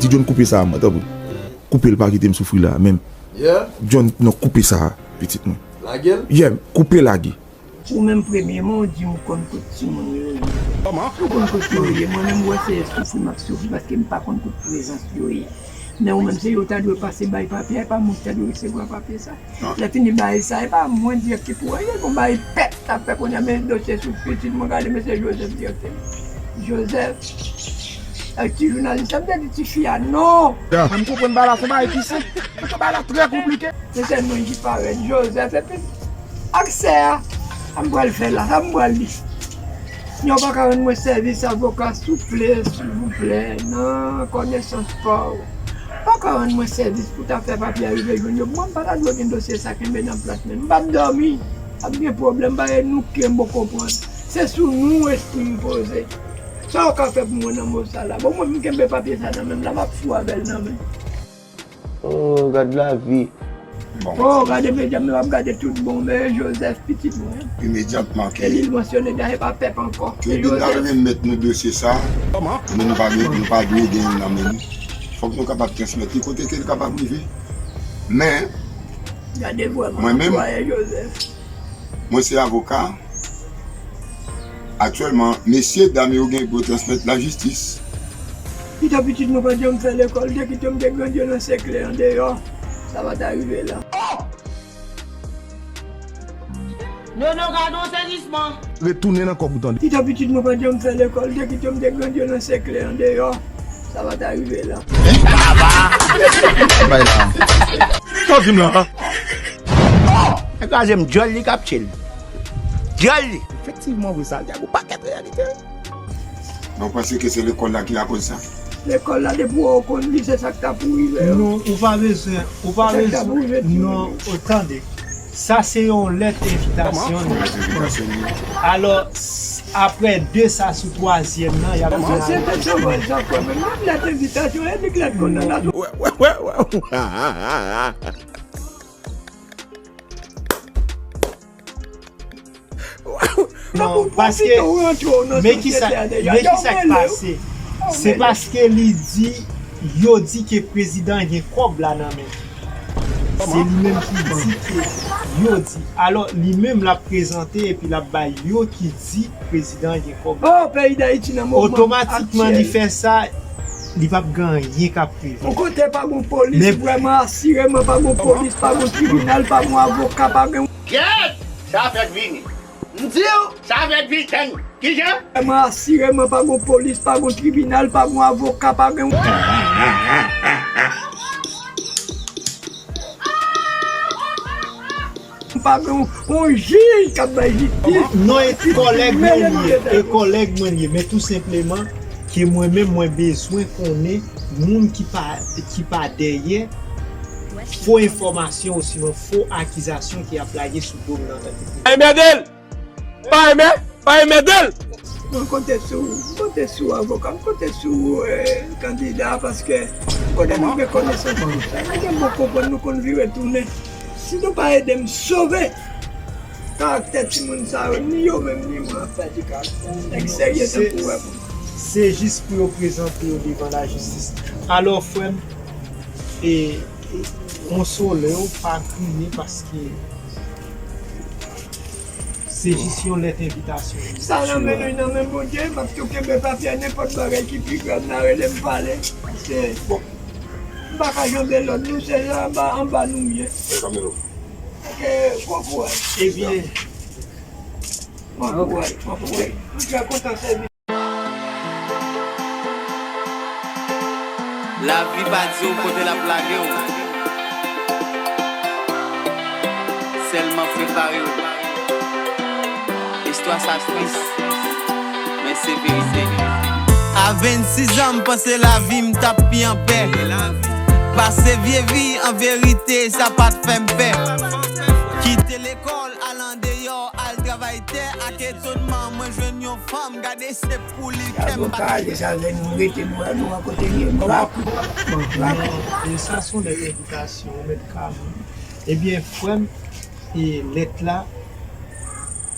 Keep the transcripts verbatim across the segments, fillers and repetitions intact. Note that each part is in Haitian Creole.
Di John koupe sa a, mwen, tanpri. Koupe l, pa kite m soufri la, menm. Yeah. John, non, koupe sa a, pitit mwen. Lage l? Yeah, koupe, lage. Ou menm premyèman, ou di m ou konn kot timoun yo ye. Kòman? Ou konn kot yo ye. Mwen menm, ou wè se soufri m ap soufri paske m pa konn kot prezans yo ye. Men ou menm, se yo ta dwe pase bay papye a, e pa mwen ki ta dwe resevwa papye sa. Lè fini bay sa, e pa mwen dirèk ki pou ranje l, bon, bay pèp t ap fè kounye a, men dosye sou pitit mwen, gade mesye Joseph dirèk. Joseph, ak ti jounalis la, m te di tifi a non. Mwen, m konprann bagay la, se yon bagay ki senp. Mwen, bagay la trè konplike. Se sèl mwen ki parèt, Joseph, epi ak sè a, sa m pral fè la, sa m pral di. Yo pa ka rann mwen sèvis avoka, souple, silvouplè, nan konesans pa w. Pa ka rann mwen sèvis pou ta fè papye a rive jwenn yo. Mwen, m pa ta dwe gen dosye sa kenbe nan plat men m. M p ap dòmi, ap gen pwoblèm, pa e nou ke m poko konprann. Se sou nou espri m poze. Sa yo ka fè pou mwen nan mo sa la? Bon, mwen, m kenbe papye sa nan men m la, m ap fou avè l nan men m. Oh, gad lavi. Bon. Oh, gade medam yo ap gade tout bon, men Joseph, pitit mwen. Imedyatman ke. E li l mansyone, dayè pa pèp ankò. Tribinal renmèt nou dosye sa, men nou pa gen, nou pa dwe gen l nan men nou. Fòk nou kapab transmèt li kote ke l kapab rive. Men, gade vrèman mwen menm, anplwaye Joseph. Mwen se avoka. Aktyèlman, mesye dam yo gen pou yo transmèt lajistis. Pita pitit nou pa janm fè lekòl, te kite m te grandi nan sekrè andeyò, sa pa ta rive la. Nono, gade yon sezisman. Retounen nan kòb ou tande. Pita pitit nou pa janm fè lekòl, te kite m te grandi nan sekrè andeyò, sa pa ta rive la. Bay la. Sa w di m la? Nèg la je m dyòl li k ap tchil. Dyòl li. Efektivman vre sa, gen yon pakèt reyalite. Men w panse ke se lekòl la ki lakoz sa? Lekòl la, depi w wè w konn li, se sa k ta pou rive w. Non, ou pa bezwen, ou pa bezwen. Se sa k ta pou rive timoun yo. Non, tande. Sa se yon lèt envitasyon. Yon lèt envitasyon, wi. Alò, s-, apre de sa sou twazyèm nan, y ap di. Sosyete Samuel Jean Frè, men menm lèt envitasyon, e li k lèt kondanasyon. Wè, wè, wè, wè. Non, paske, men ki sa, men ki sa k pase? Se paske li di, yo di ke prezidan gen kòb la nan men. Se li menm ki di ke yo di. Alò, li menm l ap prezante epi l ap bay yo ki di prezidan gen kòb. Oh, peyi Dayiti nan moman aktyèl. Otomatikman li fè sa, li p ap gen anyen k ap rive. Yon kote pa gon polis, vrèman, asireman, pa gon polis, pa gon tribinal, pa gon avoka, pa gen. Kèt! Sa fèk vini. M di w, sa fèk vini. Tann, kijan? Vrèman, asireman, pa gon polis, pa gon tribinal, pa gon avoka, pa gen. Pa gen yon jij k ap bay jistis. Non, e kòlèg mwen li ye, e kòlèg mwen li ye, men tou senpleman ke mwen menm mwen bezwen konnen moun ki pa, ki pa dèyè fo enfòmasyon osinon fo akizasyon ki ap lage sou do m nan tankou. Enmède l! Pa enmè, pa enmède l! Mwen konte sou, mwen konte sou avoka, mwen konte sou, eh, kandida, paske kote nou gen konesans pou sa, nou gen bon konprann, nou konn vire tounen. Si nou pa ede m sove karaktè timoun sa yo, ni yo menm, ni mwen ap pèdi karaktè. Nèg serye tankou w wè pou mwen. Se jis pou yo prezante yo devan lajistis. Alò, frè m, e, e, konsole w, pa kriye, paske se jis yon lèt envitasyon. Sa nan men nou, nan men Bondye, m ap tou kenbe papye a, nenpòt bagay ki pi grav nan rele m pale. Paske m pa ka janbe lòd nou, se anba, anba nou ye. Ok, bon kouraj. Ebyen. Bon kouraj, bon kouraj. M trè kontan sèvi. Lavi pa di w kote l ap lage w. Sèlman prepare w. Istwa sa tris, men se verite. A vennsis an, m panse lavi m t ap pi anpè. Pase vye vi, an verite, sa pa t fè m pè. Kite lekòl, al andeyò, al travay tè, ak etonman, mwen jwenn yon fanm, gade se pou li kè m bat. Avoka, Desalin, nou rete, nou, nou wè kote l ye, nou rakou. Rakou. E sa se yon lèt envitasyon, mèt Kamou. Ebyen, frè m, e lèt la,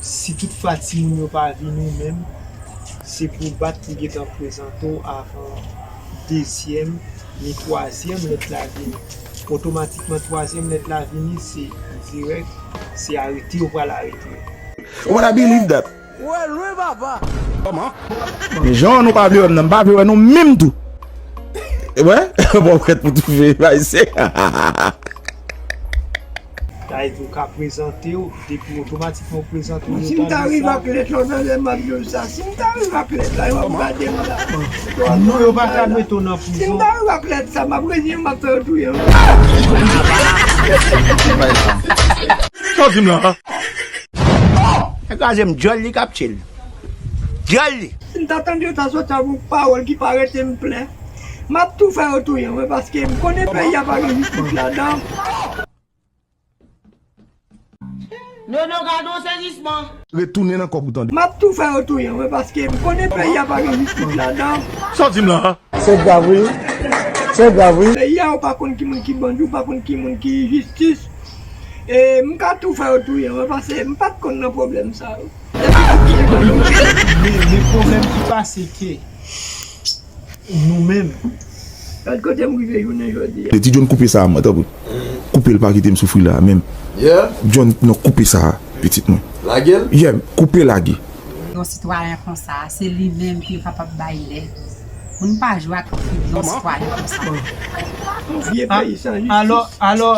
si toutfwa timoun yo pa vini ou menm, se pou w bat pou gentan prezante w avan dezyèm, ni twazyèm lèt la vini. Otomatikman, twazyèm lèt la vini, se dirèk, se arete yo pral arete yo. What I believe that. Wè lwen papa. Kòman? Men jan nou pa vle wè m nan, m pa vle wè nou menm tou. Wè, bon, prèt pou toufe, bay se. Sa vle di ou ka prezante w, depi otomatikman ou prezante w, yo ta rive ak lèt la, w nan lè m ap jwe sa. Si m ta rive ak lèt la, yo ap gade m la. Non, yo pa ka mete w nan prizon. Si m ta rive ak lèt sa, m ap reziyen m, m ap fè yo touye m. Sa w di m la? Nèg la se m dyòl li k ap tchil. Dyòl li. Si m ta tande yo ta soti avèk yon pawòl ki pa rete m plen, m ap tou fè yo touye m, wi, paske m konnen peyi a pa gen jistis ladan. Nono, gade yon sezisman. Retounen nan kòb ou tande. M ap tou fè yo touye m, wi, paske m konnen peyi a pa gen jistis ladan. Sa w di m la? Se grav, wi. Se grav, wi. Peyi a, ou pa konn ki moun ki bandi, ou pa konn ki moun ki jistis. E m ka tou fè yo touye m, wi, paske m pa t konn nan pwoblèm sa yo. Men, men pwoblèm ki pase ke nou menm. Gad kote m rive jounen jodi a. Ti John, koupe sa a, mwen, tanpri. Koupe l, pa kite m soufri la a menm. Yeah. John, non, koupe sa a, pitit mwen. Lage l? Yeah, koupe, lage. Yon sitwayen konsa, se li menm ki kapab bay lèt. Moun pa jwe ak yon sitwayen konsa. Yon vye peyi san jistis. Alò, alò,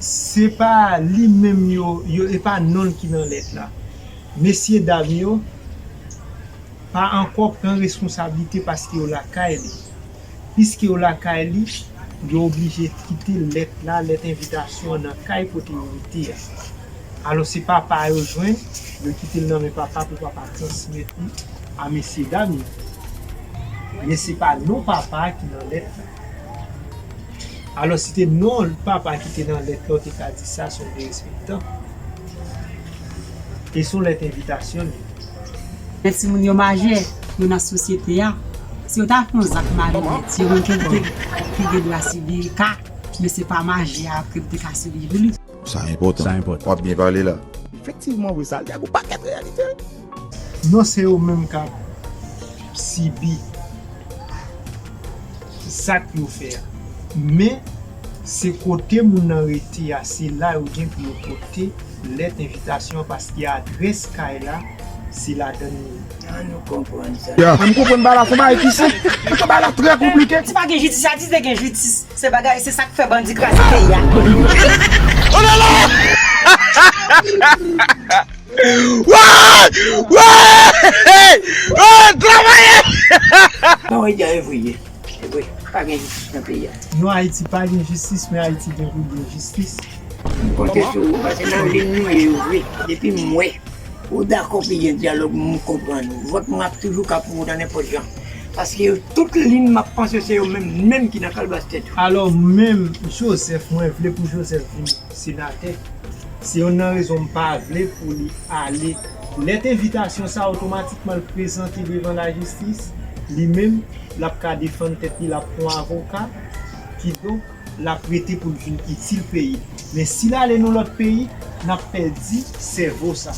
se pa li menm yo, yo, e pa non l ki nan lèt la. Mesye dam yo pa ankò pran responsablite paske yo lakay li. Piske yo lakay li, yo oblije kite lèt la, lèt envitasyon an nan kay kote yo rete a. Alò, se papa a yo jwenn, yo kite l nan men papa pou papa transmèt li a mesye dam yo. Men se pa non papa a ki nan lèt la. Alò, si te non papa ki te nan lèt la, w te ka di sa, se yon derespektan. E se yon lèt envitasyon li. Men timoun yo majè, yo nan sosyete a. Si yo ta fè yon zak malonèt, yo menm ki, ki, ki gen dwa sibi ka, men se pa majè a ke te ka sibi pou li. Sa enpòtan. Sa enpòtan. W ap byen pale la. Efektivman, wi, sa gen yon pakèt reyalite. Non, se yo menm k ap sibi zak yo fè a. Men, se kote moun nan rete a, se la yo gen pou yo pote lèt envitasyon an, paske adrès kay la, se ladan l li ye. An nou konprann sa. Ya. An m konprann bagay la, se yon bagay ki senp. Paske bagay la trè konplike. Si pa gen jistis, sa di te gen jistis. Se bagay, se sa k fè bandi kraze peyi a. Oh là là! Wè! Wè! Wè! Travayè! Non, e dja evriye. Evre, pa gen jistis nan peyi a. Non, Ayiti pa gen jistis, men Ayiti gen pou gen jistis. M konte sou ou, paske nan liy nou ye, evre. Depi m wè ou dakò pou gen dyalòg, m konprann ou. Vòt mwen ap toujou ka pou ou nan nenpòt jan. Paske tout liy m ap panse se yo menm, menm ki nan kalbas tèt ou. Alò, menm Joseph, mwen vle pou Joseph vin senatè. Se youn nan rezon m pa vle pou li ale. Lèt envitasyon sa otomatikman l prezante devan lajistis, li menm, l ap ka defann tèt li, l ap pran avoka, kidonk, l ap rete pou l vin itil peyi l. Men si l ale nan lòt peyi, n ap pèdi sèvo sa.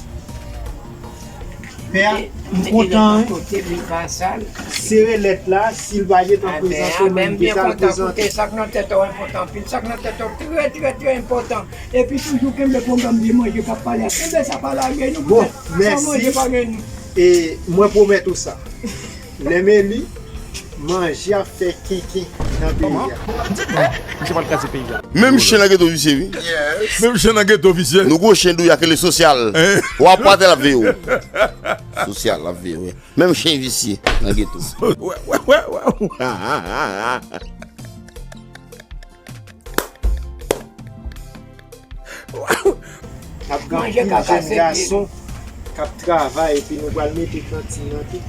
Pè a, m kontan, wi. Sere lèt la, si l pa gentan prezante, mwen m gentan prezante. Sa k nan tèt ou enpòtan anpil. Sa k nan tèt ou trè, trè, trè enpòtan. Epi toujou kenbe pwogram de manje k ap pale a. Kenbe sa pa lage nou. Bon, mèsi. San manje pa gen nou. E mwen pwomèt ou sa. Lè m eli, manje ap fè kenken nan peyi a. Misye pral kraze peyi a. Menm chen nan geto visye, wi. Menm chen nan geto visye. Nou gwo chen douya k rele sosyal. W ap pate l ap veye w. Sosyal l ap veye w. Menm chen visye nan geto. Wè, wè, wè, wè. N ap gen anpil jèn gason k ap travay, epi nou pral mete kantin nan tou.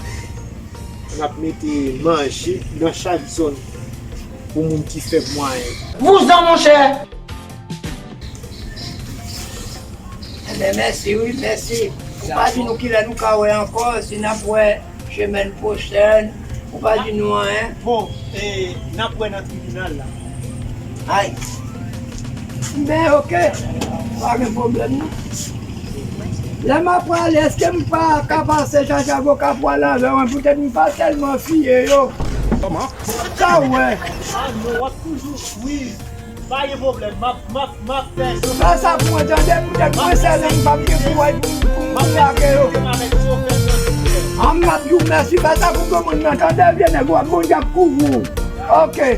N ap mete manje nan chak zòn pou moun ki fèb mwayen. Vouzan, monchè! Enben, mèsi, wi, mèsi. Ou pa di nou kilè nou ka wè ankò, si n ap wè semèn pwochèn, ou pa di nou anyen. Bon, e, n ap wè nan tribinal la. Ay. Ben, oke. Pa gen pwoblèm, non. Lè m ap prale, èske m pa ka pase chache avoka pou ale avè w, poutèt m pa tèlman fiye yo. Kòman? Sa w wè? Ah non, w ap toujou, wi. Pa gen pwoblèm, m ap, m ap, m ap fè sa. Fè sa pou mwen tande, poutèt mwen sèl, m p ap gen kouraj pou, pou m lage yo. An m ap di w mèsi, fè sa pou granmoun nan tande, vye nèg, w ap Bondye ap kouvri w. Oke.